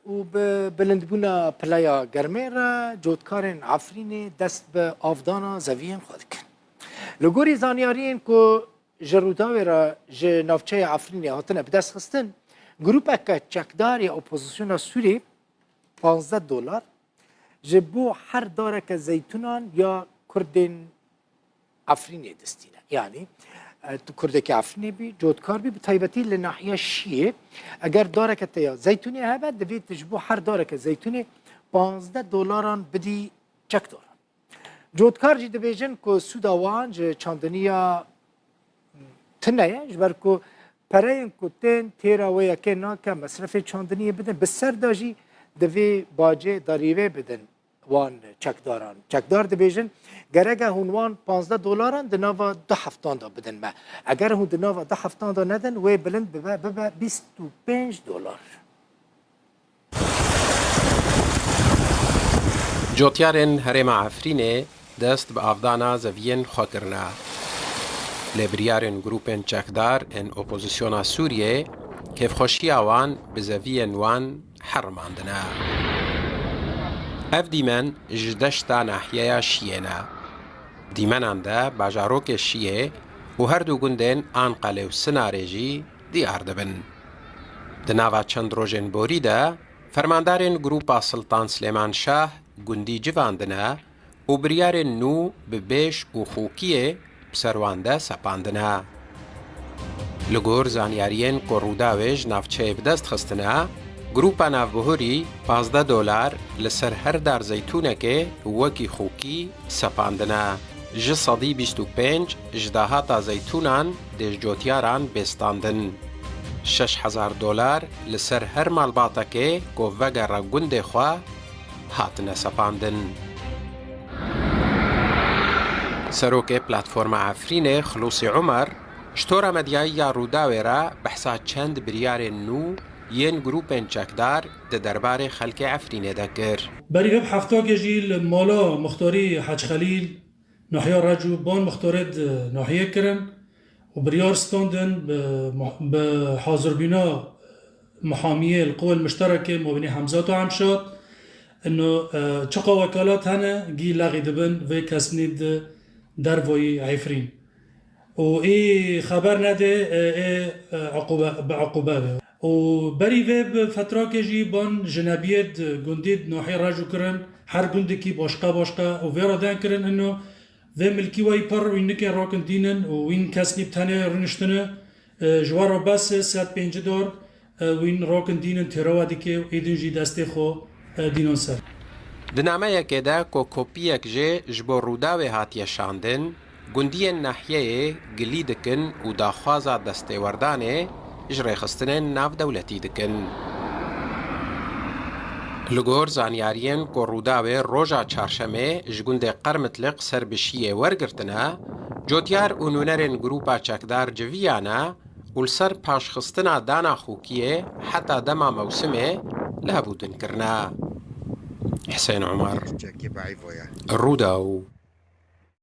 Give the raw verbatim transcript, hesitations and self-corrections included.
Û bi bilindbûna pileya germê re cotkarên Efrînê dest bi avdana zeviyên xwe dikin. Li gorî zanyariyên ku ji Rûdawê re ji navçeya Efrînê hatine bidestxistin, grûpeke çekdar ya opozisyona Sûriyê panzdeh dolar ji bo her dareke zeytûnan ya Kurdên Efrînê distîne. Yanî, e, tu Kurdekî Efrînê bî, cotkar bî, bi taybetî li nahiya Şiyê, eger dareke te ya zeytûnê hebe, divê tu ji bo her dareke zeytûnê panzdeh dolaran bidî çekdaran. Cotkar jî dibêjin ku sûda wan ji çandiniya tune ye, ji ber ku pereyên ku tên têra wê yekê nake mesrefê çandiniyê bidin, bi ser de jî divê bacê darîvê bidin wan çekdaran. Çekdar dibêjin, gereke hûn wan panzdeh dolaran di nava du heftan de bidin me. Eger hûn di nava du heftan de nedin, wê bilind bibe, bibe bîst û pênc dolar. Cotyarên Herêma Efrînê dest bi avdana zeviyên xwe kirine. Lê biryarên grûpên çekdar ên opozisyona Sûriyê kêfxweşiya wan bi zeviyên wan herimandine. Ev dîmen ji deşta nahiyeya Şiyê ne. Dîmenan de bajarokê Şiyê û her du gundên Anqalê û Sinarê jî diyar dibin. Di nava çend rojên borî de, fermandarên Grûpa Siltan Silêman Şah gundî civandine û biryarên nû bi bêş û xûkiyê bi ser wan de sepandine. Li gor zanyariyên ku Rûdawê ji navçeyê bi dest xistine, Grûpa Navbihurî pazdeh dolar li ser her dar zeytûnekê wekî xûkî sepandine. Ji sedî bîst û pênc ji dahata zeytûnan dê ji cotyaran bê standin. Şeş hezar dolar li ser her malbatekê ku vegere gundê xwe hatine sepandin. Serokê Platforma Efrînê Xilûsî Umer ji tora medyayî ya Rûdawê re behsa çend biryarên nû yên grûpên çekdar di derbarê xelkê Efrînê de kir. Berî vê bi heftakê jî li mala Muxtarî Hec Xelîl, nahiya Recû, ban muxtarê di nahiyê kirin û biryar standin bi muh-, bi hazirbîna muhamiyê li qewel mişterekê mabînê Hemzat û Emşat, ino, e, çiqa wekalat hene, gî lexî dibin vê kesnî di dervoyî Efrîn. Û ê xeber nedê, e, ê, e, eqûbe, bi eqûbe be. Û berî vê bi fetrakê jî ban jinebiyê di gundî di nahiyê Recû kirin, her gundekî başqa başqa û vê re den kirin ino vê milkî weyî pir wî nikê rakin dînin û wîn kesnî bi tenê rûniştine, e, ji we re bes e sed pêncî dor, e, wîn rakin dînin têrewa dike û êdin jî destê xwe, e, dînan ser. Di nameyekê de ku kopiyek jê ji bo Rûdawê hatiye şandin, gundiyên nahiyeyê gilî dikin û daxwaza destêwerdanê ji rêxistinên navdewletî dikin. Li gor zanyariyên ku Rûdawê roja çarşemê ji gundê Qermitliq ser bi Şiyê wergirtine, cotyar û nûnerên grûpa çekdar civiyane û li ser paşxistina dana xûkiyê heta dema mewsimê li hevûtin kirine. Husên Umer, Rûdaw.